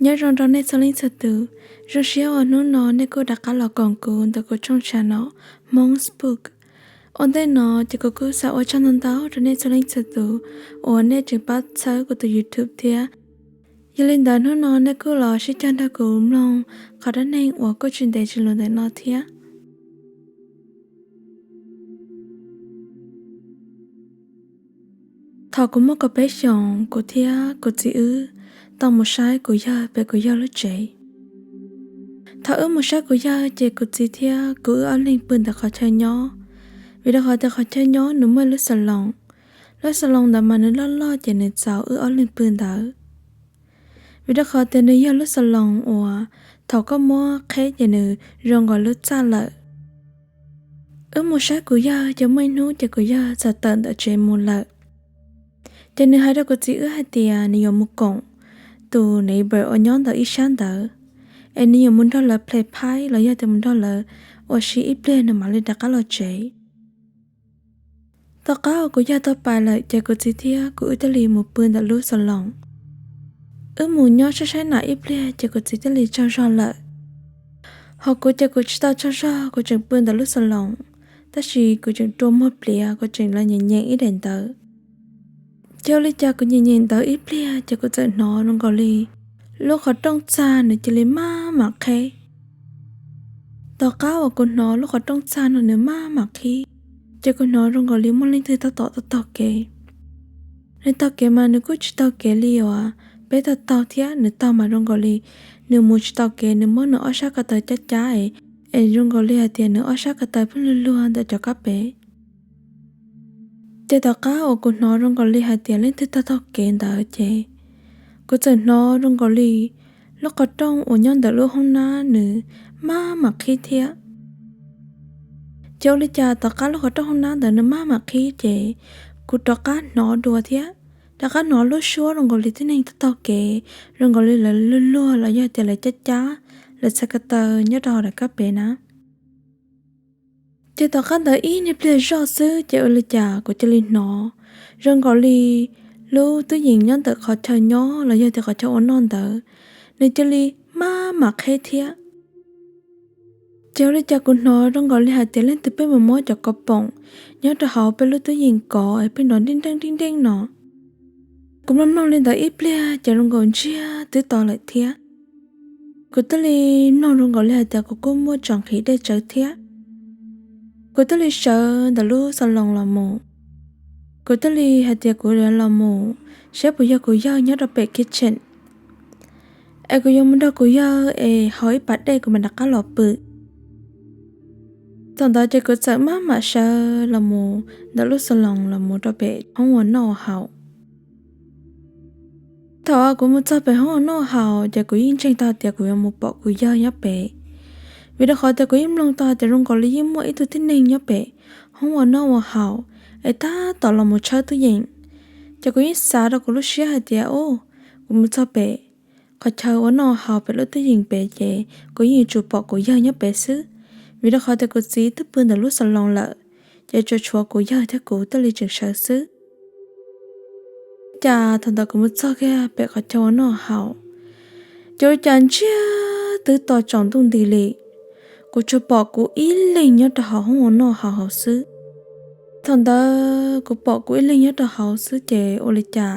Nyob zoo rau nej txhua leej txhua tus, zoo siab uas hnub no nej kuj rov qab los koom kuv ntawm kuv tshooj tshav no Hmoob Spook. Ua ntej no ces kuv kuj xav ua tsaug ntau ntau rau nej txhua leej txhua tus uas nej tseem pab txhawb kuv tus YouTube thiab. Yog li ntawd hnub no nej kuj los sib cog nrog kuv mloog qhov dab neeg uas kuj tsis ntev tsis luv ntawm no thiab. Thaum kuv muaj kaum peb xyoos, kuv thiab kuv txiv wb tau mus saib kuv yawg pem kuv yawg lub tsev. Thaum wb mus saib kuv yawg ces kuv txiv thiab kuv wb ob leeg pw ntawm qhov chaw nyob, vim rau qhov tias qhov chaw nyob nws muaj lub xas loos. Lub xas loos ntawd mas nws loj loj ces nws txaus wb ob leeg pw ntawd, vim rau qhov tias nws yog lub xas loos uas thaum koj muab qheb ces nws zoo nkaus lub txaj lawm. Wb mus saib kuv yawg ces muaj ib hnub ces kuv yawg txawm tawm ntawm tsev mus lawm. Ces nws hais rau kuv txiv wb hais tias nws yuav mus koom tus neighbor uas nyob ntawm ib sab ntawd, es nws yuav mus nrog lawv play phaib los yog tias mus nrog lawv ua si ib pliag nws mam li rov qab los tsev. Tom qab uas kuv yawg tau pais lawm ces kuv txiv thiab kuv wb thiaj li mus pw ntawm lub xas loos. Wb mus nyob saib saib nas ib pliag ces kuv txiv thiaj li tsaug zog lawm. Ho kuv ces kuv tsis tau tsaug zog, kuv tseem pw ntawm lub xas loos, tab sis kuv tseem rua muag pliav, kuv tseem los nyeem nyeem ib daim ntawv. Ces ua li cas kuv nyeem nyeem ntawv ib pliag ces kuv txawm hnov zoo nkaus li lub qhov rooj txag nws cia li maj mam qhib. Tom qab uas kuv hnov lub qhov rooj txag no nws maj mam qhib, ces kuv hnov zoo nkaus li muaj leej twg tab tom taug taug kev. Nws taug kev mas nws kuj tsis taug kev li uas peb taug taug thiab, nws taug mas zoo nkaus li nws mus tsis taus kev, nws muab nws ob sab ko taw cab cab es, es zoo nkaus li hais tias nws ob sab ko taw pheej luag luag ntawm cov kab pem. Ces tom qab uas kuv hnov zoo nkaus li hais tias leej twg taug taug kev ntawd ces kuv txawm hnov zoo nkaus li lub qhov rooj uas nyob ntawm lub hoob nab nws maj mam qhib thiab. Ces ua li cas tom qab lub qhov rooj hoob nab ntawd nws maj mam qhib ces kuv rov qab hnov dua thiab, rov qab hnov lub suab zoo nkaus li tib neeg taug taug kev, zoo nkaus li lawv luag luag los yog tias lawv cab cab lawv txhais ko taw nyob rau hauv daim kab pem na. Ces tom qab ntawd ib nyuag pliag zoj xwb ces ua li cas kuv cia li hnov zoo nkaus li lub twb yees nyob ntawm qhov chaw nyob los yog tias qhov chaw ua noj ntawd, nws cia li maj mam qhib thiab. Ces ua li cas kuv hnov zoo nkaus li hais tias leej twg pheej mus muab cov ko poom nyob rau hauv peb lub twb yees kov es pheej nrov nreej nreej nreej nreej no. Kuv mloog mloog li ntawd ib pliag ces zoo nkaus ntsiag twb to lawm thiab. Kuv thiaj li mloog zoo nkaus li hais tias kuv kuj muaj tsom nqhis dej tsawv thiab. Kuv thiaj li sawv ntawm lub xas loos los mus. Kuv thiaj li hais tias kuv yuav los mus saib puas yog kuv yawg nyob rau pem kitchen, es kuv yuav mus nrog kuv yawg es haus ib pas dej kuv mam rov qab los pw. Thaum ntawd ces kuv txawm maj mam sawv los mus ntawm lub xas loos los mus rau pem hoob ua noj ua haus. Thaum kuv mus txog pem hoob ua noj ua haus ces kuv yeej ntseeg tau tias kuv yuav mus pom kuv yawg nyob pem, vim rau qhov tias kuv yeej mloog tau tias zoo nkaus li yeej muaj ib tug tib neeg nyob pem hoob ua noj ua haus es tab tom los mus tshawb tub yees. Ces kuv yeej xav rau kuv lub siab hais tias, o, kuv mus txog pem qhov chaw ua noj ua haus pem lub tub yees pem ces kuv yeej yuav tsum pom kuv yawg nyob pem xwb, vim rau qhov tias kuv txiv twb pw ntawm lub xas loos lawm, ces tsuas tshuav kuv yawg thiab kuv thiaj li tseem sawv xwb. Cas thaum ntawd kuv mus txog kiag pem qhov chaw ua noj haus, ces ua li cas ntsiag twb to tsaus ntuj nti li, kuv tsuas pom kuv ib leeg nyob rau hauv hoob ua noj haus hauv xwb. Thaum ntawd kuv pom kuv ib leeg nyob rau hauv xwb ces ua li cas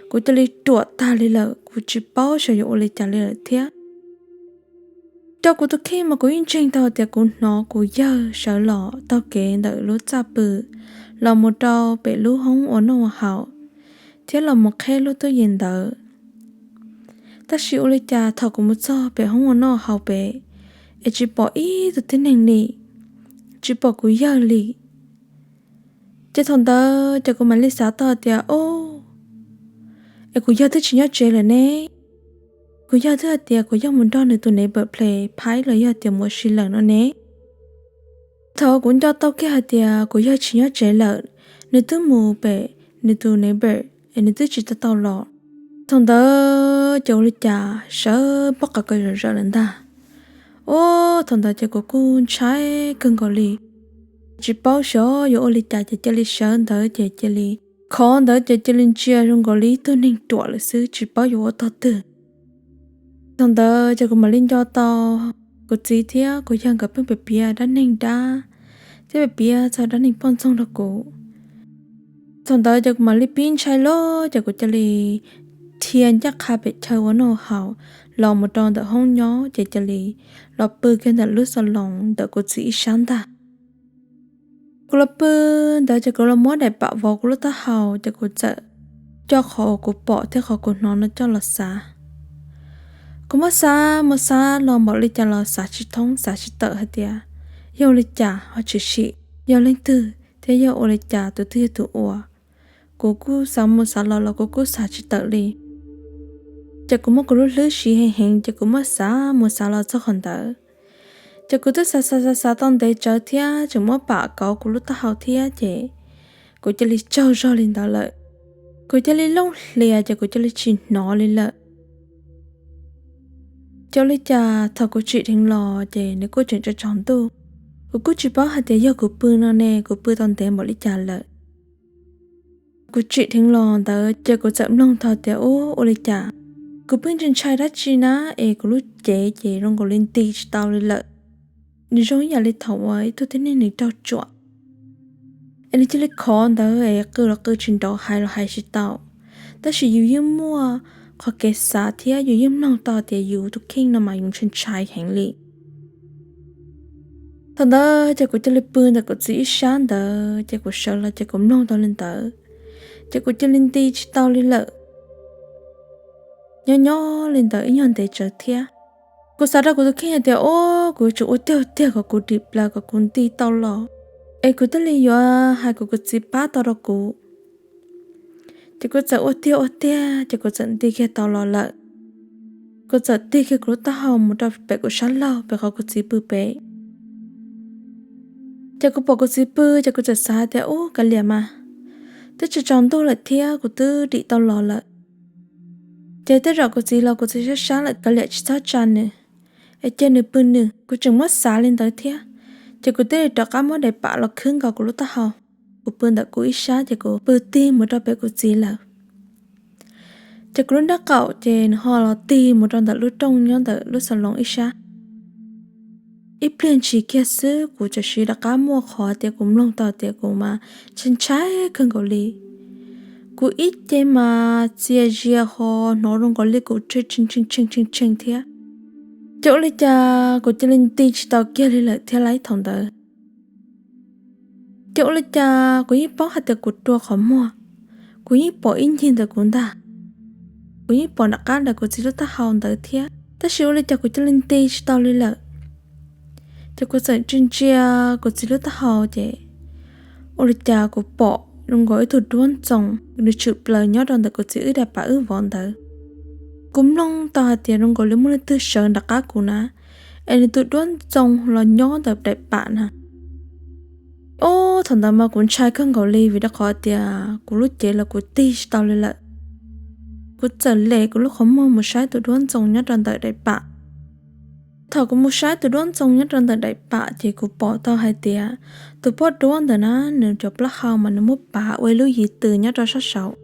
kuv cia li ruam tag li lawm, kuv tsis paub xyov yuav ua li cas li lawm thiab. Rau kuv tus kheej mas kuv yeej ntseeg tau tias kuv hnov kuv yawg sawv los taug kev ntawm lub txaj pw los mus rau pem lub hoob ua noj ua haus thiab los mus qheb lub tub yees ntawd. Tab sis ua li cas thaum kuv mus txog pem hoob ua noj haus pem es tsis pom ib tug tib neeg li, tsis pom kuv yawg li. Ces thaum ntawd ces kuv mam li xav tau tias, o, es kuv yawg twb tsis nyob tsev lawm ne. Kuv yawg twb hais tias kuv yawg mus nrog nws tus neighbor play phaib los yog tias mus ua si lawm no ne. Thaum kuv nco tau kiag hais tias kuv yawg tsis nyob tsev lawm, nws twb mus pem nws tus neighbor es nws twb tsis tau tau los. Thaum ntawd ces ua li cas sawv pob qa ko zom zaws lawm ntag. Ua thaum ntawd ces kuv kuj ntshai kawg nkaus li, tsis paub xyov yuav ua li cas ces cia li sawv ntawd ces cia li khov ntawd ces cia li ntsia zoo nkaus li ib tug neeg ruam lawm xwb, tsis paub yuav ua tog twg. Thaum ntawd ces kuv mam li nco tau kuv txiv thiab kuv yawg nkawd pheej piav piav dab neeg dab, thiab piav piav txog dab neeg poj ntxoog rau kuv. Thaum ntawd ces kuv mam li pib ntshai lawm ces kuv cia li dhia ncaj qha pem chaw ua noj haus los mus rau ntawm hoob nyob ces cia li los pw kiag ntawm lub xas loos ntawm kuv txiv ib sab ntag. Kuv los pw ntawd ces kuv los muab daim pam vov kuv lub taub hau ces kuv txawm coj qhov uas kuv pom thiab qhov kuv hnov no coj los xav. Kuv muab xav mus xav los npaum li cas los xav tsis thoob xav tsis tawm hais tias yog ua li cas ho tshwm sim, yog leej twg thiab yog ua li cas tus twg yog tus ua. Kuv kuj xav mus xav los los kuv kuj xav tsis tawm li. Ces kuv muab kuv lub hlwb siv heev heev ces kuv muab xav mus xav los txog qhov ntawd. Ces kuv twb xav xav xav xav tau ntev tsawv thiab tseem muab pam kauv kuv lub taub hau thiab ces kuv cia li tsaug zog li ntawd lawm. Kuv cia li looj hlias ces kuv cia li tsis hnov li lawm. Ces ua li cas thaum kuv tsim dheev los ces nws kuj tseem tsaus tsaus ntuj. Kuv kuj tsis paub hais tias yog kuv pw no ne kuv pw tau ntev npaum li cas lawm. Kuv tsim dheev los ntawd ces kuv txawm mloog tau tias ub ua li cas kuv pheej ntshai ntshai dab tsi na, es kuv lub cev ces zoo nkaus li nti tsis tau li lawm. Nws zoo ib yam li thaum uas ib tug tib neeg nws raug tsuam es nws cia li khov ntawd es qw los qw tsis nrov hais los hais tsis tau. Tab sis yus yeej muaj qhov kev xav thiab yus yeej mloog tau tias yus tus kheej no mas yus ntshai ntshai heev li. Thaum ntawd ces kuv cia li pw ntawm kuv txiv ib sab ntawd ces kuv sawv los ces kuv mloog tau li ntawd. Ces kuv cia li nti tsis tau li lawm. Nyob nyob li ntawd ib nyuag ntev tsawv thiab, kuv xav rau kuv tus kheej hais tias ub kuv yuav tsum ua tiag tiag kom kuv dim plaws kom kuv nti tau los, es kuv thiaj li yuav hais kom kuv txiv pab tau rau kuv. Ces kuv txawm ua tiag ua tiag ces kuv txawm nti kiag tau los lawm. Kuv txawm tig kiag kuv lub taub hau mus rau pem kuv sab laug pem qhov kuv txiv pw pem. Ces kuv pom kuv txiv pw ces kuv txawm xav tias ub kav liam mas, twb tsaus tsaus ntuj lawm thiab kuv twb dim tau los lawm. Ces tej zaum kuv txiv los kuv txiv sab sab lawm kav liam tsis txhob tsa nws, es cia nws pw nws. Kuv tseem muab xav li ntawd thiab, ces kuv thiaj li rov qab muab daim pam los khwb nkaus kuv lub taub hau. Kuv pw ntawm kuv ib sab ces kuv pw tig mus rau pem kuv txiv lawm. Ces kuv lub nraub qaum ces nws ho los tig mus rau ntawm lub rooj nyob ntawm lub xas loos ib sab. Ib pliag ntshis kiag xwb kuv txawm sim rov qab muaj qhov tias kuv mloog tau tias kuv mas ntshai ntshai kawg nkaus li. Kuv ib ce mas txias zias ho hnov zoo nkaus li kuv tshee tshee tshee tshee tshee thiab. Ces ua li cas kuv cia li nti tsis tau kiag li lawm thiab lauj thaum ntawd. Ces ua li cas kuv yeej paub hais tias kuv rua qhov muag, kuv yeej pom ib ncig ntawm kuv ntag. Kuv yeej pom nram qab ntawm kuv txiv lub taub hau ntawd thiab, tab sis ua li cas kuv cia li nti tsis tau li lawm. Ces kuv txawm ntsia ntsia kuv txiv lub taub hau ces ua li cas kuv pom zoo nkaus ib tug duab ntxoo nws tshwm plaws nyob rau ntawm kuv txiv wb daim pam wb vov ntawd. Kuv mloog tau hais tias zoo nkaus li muaj leej twg sawv nram qab kuv na, es nws tus duab ntxoo los nyob ntawm daim pam na. Ub, thaum ntawd mas kuv ntshai kawg nkaus li vim rau qhov tias kuv lub cev los kuv tig tsis tau li lawm. Kuv txawm lem kuv lub qhov muag mus saib tus duab ntxoo nyob rau ntawm daim pam. Thaum kuv mus saib tus duab ntxoo nyob rau ntawm daim pam ces kuv pom tau hais tias tus poj duab ntawd na, nws cov plaub hau mas nws muab pav ua ib lub yim tws nyob rau sab saud.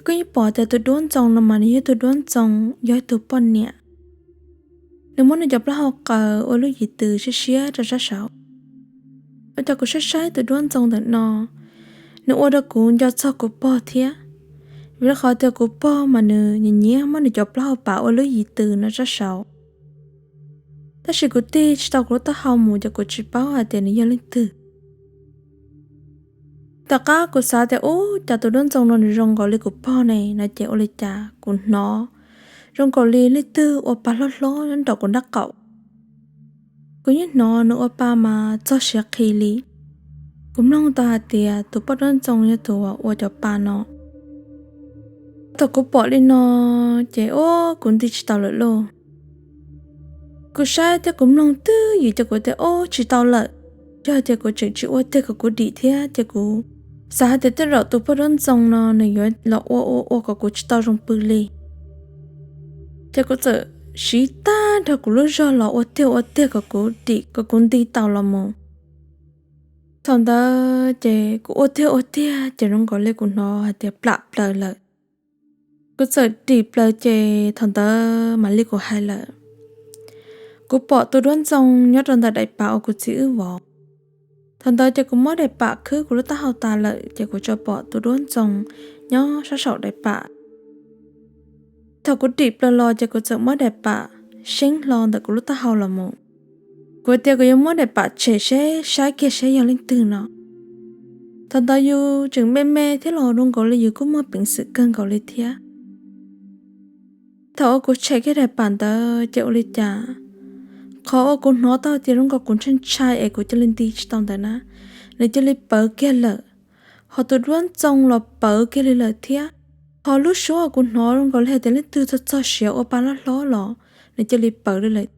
Kuv yeej pom tias tus duab ntxoo no mas nws yog tus duab ntxoo, yog tus poj niam. Nws muab nws cov plaub hau qaws ua lub yim tws siab siab rau sab saud. Ua cas kuv saib saib tus duab ntxoo ntawm no, nws ua rau kuv nco txog kuv pog thiab. Vim rau qhov tias kuv pog mas nws nyiam nyiam muab nws cov plaub hau pav ua lub yim tws no sab saud. Tab sis kuv tig tsis tau kuv lub taub hau mus ces kuv tsis paub hais tias nws yog leej twg. Tom qab kuv xav tias ub, cas tus duab ntxoo no nws zoo nkaus li kuv pog ne no ces ua li cas kuv hnov zoo nkaus li leej twg ua pa hlob hlob nyob nraum kuv nraub qaum. Kuv yeej hnov nws ua pa mas txog siav qhi li. Kuv mloog tau hais tias tus poj duab ntxoo yog tus uas ua cov pa no. Thaum kuv pom li no ces ub, kuv nti tsis tau lawm lauj. Kuv saib thiab kuv mloog twb ywm ces kuv tias ub, tsis tau lawm. Yog tias kuv tseem tsis ua tiag kom kuv dim thiab ces kuv xav hais tias tej zaum tus poj duab ntxoo no nws yuav los ua ua ua kom kuv tsis tau zoo pw li. Ces kuv txawm siv tag nrho kuv lub zog los ua tiag ua tiag kom kuv dim kom kuv nti tau los mus. Thaum ntawd ces kuv ua tiag ua tiag ces zoo nkaus li kuv hnov hais tias plam plaws lawm. Kuv txawm dim plaws ces thaum ntawd mam li kuv hais lawm, kuv pom tus duab ntxoo nyob rau ntawm daim pam uas kuv txiv wb vov. Thaum ntawd ces kuv muab daim pam khwb kuv lub taub hau tas lawm ces kuv tsuas pom tus duab ntxoo nyob sab saum daim pam. Thaum kuv dim plaws los ces kuv txawm muab daim pam seeb hlo ntawm kuv lub taub hau los mus. Kuv tias kuv yuav muab daim pam tshem seb saib kiag seb yog leej twg no. Thaum ntawd yus tseem me me thiab los zoo nkaus li yus kuj muaj peev xwm kawg nkaus li thiab. Thaum uas kuv tshem kiag daim pam ntawd ces ua li cas, qhov uas kuv hnov tau tias zoo nkaus kuv ntshai ntshai es kuv cia li nti tsis tau ntawd na, nws cia li pawv kiag lawm. Ho tus duab ntxoo los pawv kiag li lawm thiab. Ho lub suab uas kuv hnov zoo nkaus li hais tias leej twg txog txog siav ua pa loj hlob los nws cia li pawv li lawm.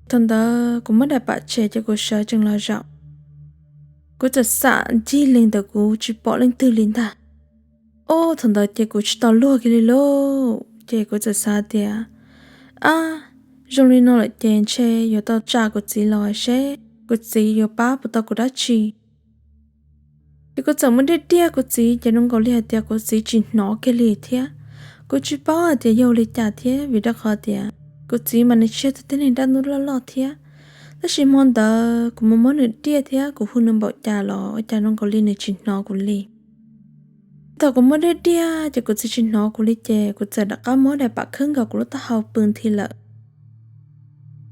Thaum ntawd kuv muab daim pam tshem ces kuv sawv tsees los zaum. Kuv txawm xam ncig lees ntawm kuv tsis pom leej twg li ntag. Ob thaum ntawd ces kuv tsis tau luag kiag li lauj, ces kuv txawm xav tias, ab, zoo li no lawm ces ntshe yuav tau tsa kuv txiv los seb kuv txiv yuav pab puas tau kuv dab tsi. Ces kuv txawm mus diaj diaj kuv txiv ces zoo nkaus li hais tias kuv txiv tsis hnov kiag li thiab. Kuv tsis paub hais tias yog ua li cas thiab vim rau qhov tias kuv txiv mas nws tsis yog tus tib neeg dab ntub loj loj thiab. Tab sis hmo ntawd kuv mus muab nws diaj thiab kuv hu nws npaum cas los ua cas zoo nkaus li nws tsis hnov kuv li. Thaum kuv muab diaj diaj ces kuv txiv tsis hnov kuv li ces kuv txawm rov qab muab daim pam khwb nkaus kuv lub taub hau pw nthi lawm.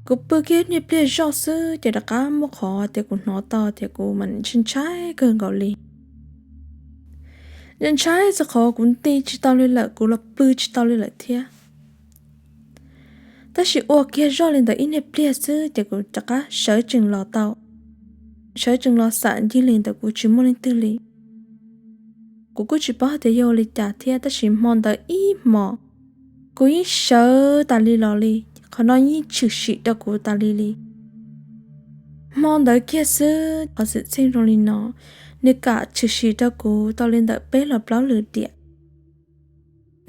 Kuv pw kiag niag pliag zoj xwb ces rov qab muaj qhov tias kuv hnov tau tias kuv mas ntshai ntshai kawg nkaus li. Ntshai txog qhov kuv nti tsis tau li lawm, kuv los pw tsis tau li lawm thiab. Tab sis ua kiag zoj li ntawd ib niag pliag xwb ces kuv rov qab sawv tsees los tau. Sawv tsees los xam ncig lees ntawm kuv tsis muaj leej twg li. Kuv kuj tsis paub tias yog ua li cas thiab tab sis hmo ntawd ib hmos kuv yeej sawv tas li los li, qhov no yeej tshwm sim rau kuv tas li li. Hmo ntawd kiag xwb qhov xwm txheej zoo li no, nws kam tshwm sim rau kuv tau li ntawm peb los plaub lwm tiam.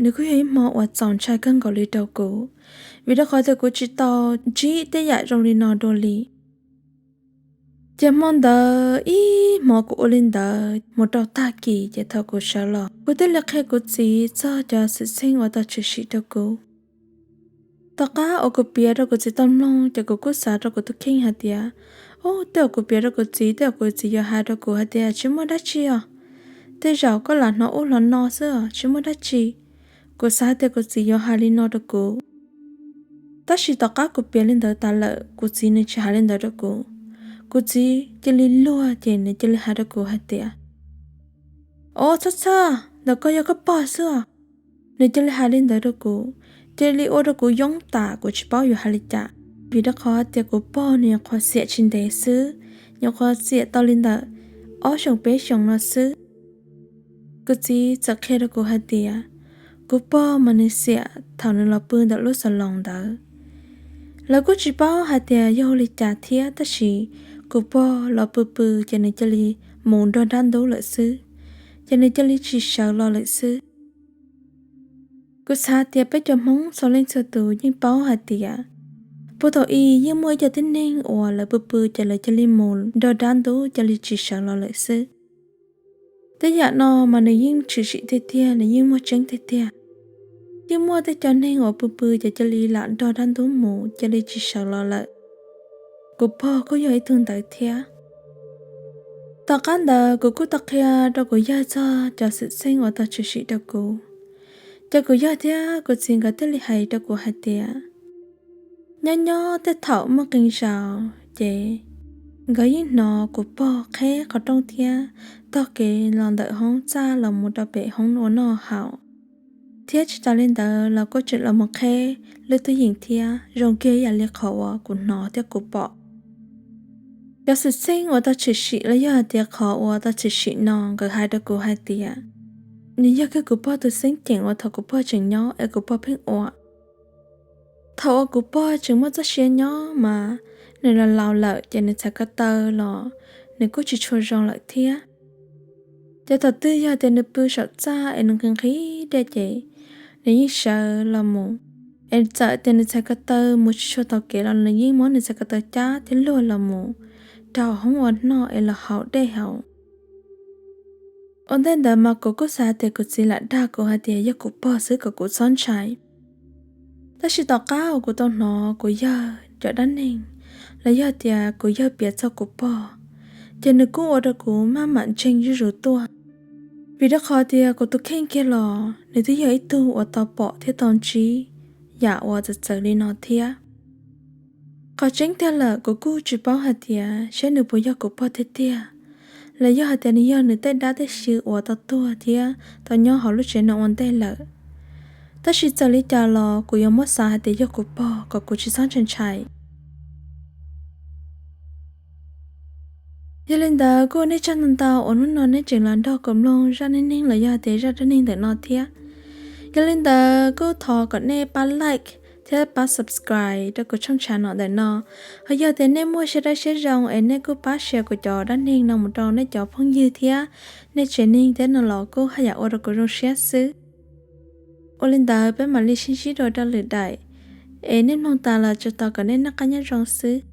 Nws kuj yog ib hmo uas txaus ntshai kawg nkaus li rau kuv, vim rau qhov tias kuv tsis tau ntsib tej yam zoo li no dua li. Ces hmo ntawd ib hmo kuv ua li ntawd mus rau tag kis ces thaum kuv sawv los kuv thiaj li qhia kuv txiv txog cov xwm txheej uas tau tshwm sim rau kuv. Tom qab uas kuv piav rau kuv txiv tau mloog ces kuv kuj xav rau kuv tus kheej hais tias, o, tej uas kuv piav rau kuv txiv, tej uas kuv txiv yuav hais rau kuv hais tias tsis muaj dab tsi os, tej zaum koj lam hnov ub hnov no xwb os, tsis muaj dab tsi. Kuv xav hais tias kuv txiv yuav hais li no rau kuv. Tab sis tom qab kuv piav li ntawd tas lawm kuv txiv nws tsis hais li ntawd rau kuv. Kuv txiv cia li luag ces nws cia li hais rau kuv hais tias, o, txhob txhawj, ntawm ko yog koj pog xwb os. Nws cia li hais li ntawd rau kuv, cia li ua rau kuv yoob tas kuv tsis paub yuav hais li cas. Vim rau qhov tias kuv pog nws nyuam qhuav xiam tsis ntev xwb, nyuam qhuav xiam tau li ntawm ob xyoos peb xyoos no xwb. Kuv txiv txawm qhia rau kuv hais tias, kuv pog mas nws xiam thaum nws los pw ntawm lub xas loos ntawd. Lawv kuj tsis paub hais tias yog ua li cas thiab tab sis kuv pog los pw pw ces nws cia li mus nrog dab ntub lawm xwb, ces nws cia li tsis sawv los lawm xwb. Kuv xav tias peb cov Hmoob txhua leej txhua tus yeej paub hais tias, puag thaum ub yeej muaj ib co tib neeg uas lawv pw pw ces lawv cia li mus nrog dab ntub cia li tsis sawv los lawm xwb. Tej yam no mas nws yeej tshwm sim tiag tiag, nws yeej muaj tseeb tiag tiag. Yeej muaj tej cov neeg uas pw pw ces cia li lam nrog dab ntub mus cia li tsis sawv los lawm. Kuv pog kuj yog ib tug ntawd thiab. Tom qab ntawd kuv kuj tau qhia rau kuv yawg txog cov xwm txheej uas tau tshwm sim rau kuv, ces kuv yawg thiab kuv txiv nkawd thiaj li hais rau kuv hais tias, nyob nyob tej thaum muaj qee zaus ces nkawd yeej hnov kuv pog qheb qhov rooj thiab taug kev los ntawm hoob txaj los mus rau pem hoob ua noj haus, thiab tsis tas li ntawd los kuj tseem los mus qheb lub twj yeem thiab, zoo kiag yam li qhov uas kuv hnov thiab kuv pom. Cov xwm txheej uas tau tshwm sim los yog hais tias qhov uas tau tshwm sim no nkawd hais rau kuv hais tias, nws yog kiag kuv pog tus xeeb ceem uas thaum kuv pog tseem nyob es kuv pog pheej ua. Thaum uas kuv pog tseem muaj txoj sia nyob mas nws los laus lawm ces nws txhais ko taw los nws kuj tsis tshua zoo lawm thiab. Ces thaum twg yog tias nws pw saum txaj es nws nqhis nqhis dej ces nws yeej sawv los mus, es txawm tias nws txhais ko taw mus tsis tshua tau kev los nws yeej muab nws txhais ko taw cab thiab luag los mus rau hoob ua noj es los haus dej haus. Ua ntej ntawd mas kuv kuj xav tias kuv txiv lam dag kuv hais tias yog kuv pog xwb kom kuv txhob ntshai. Tab sis tom qab uas kuv tau hnov kuv yawg cov dab neeg, los yog tias kuv yawg piav txog kuv pog, ces nws kuj ua rau kuv maj mam ntseeg zuj zus tuaj. Vim rau qhov tias kuv tus kheej kiag los nws twb yog ib tug uas tau pom thiab tau ntsib yam uas txawv txawv li no thiab. Qhov tseeb tiag lawm kuv kuj tsis paub hais tias seb nws puas yog kuv pog tiag tiag, los yog hais tias nws yog nws tej dab tej xyw uas tau tuag thiab tau nyob hauv lub tsev no ua ntej lawm. Tab sis txawm li cas los kuv yuav muab xav hais tias yog kuv pog kom kuv tsis txhob ntshai ntshai. Yog li ntawd kuj ua nej tsaug ntau ntau uas hnub no nej tseem los nrog kuv mloog zaj neej neeg los yog tias zaj dab neeg ntawm no thiab. Yog li ntawd kuj thov kom nej pab like thiab pab subscribe rau kuv tshooj channel ntawm no. Ho yog tias nej muaj siab dawb siab zoo es nej kuj pab share kuv cov dab neeg no mus rau nej cov phooj ywg thiab nej tsev neeg thiab no los kuj haj yam ua rau kuv zoo siab xwb. Ua li ntawd peb mam li sib ntsib dua rau lwm daim, es nej mloog tas los tsuas thov kom nej noj qab nyob zoo xwb.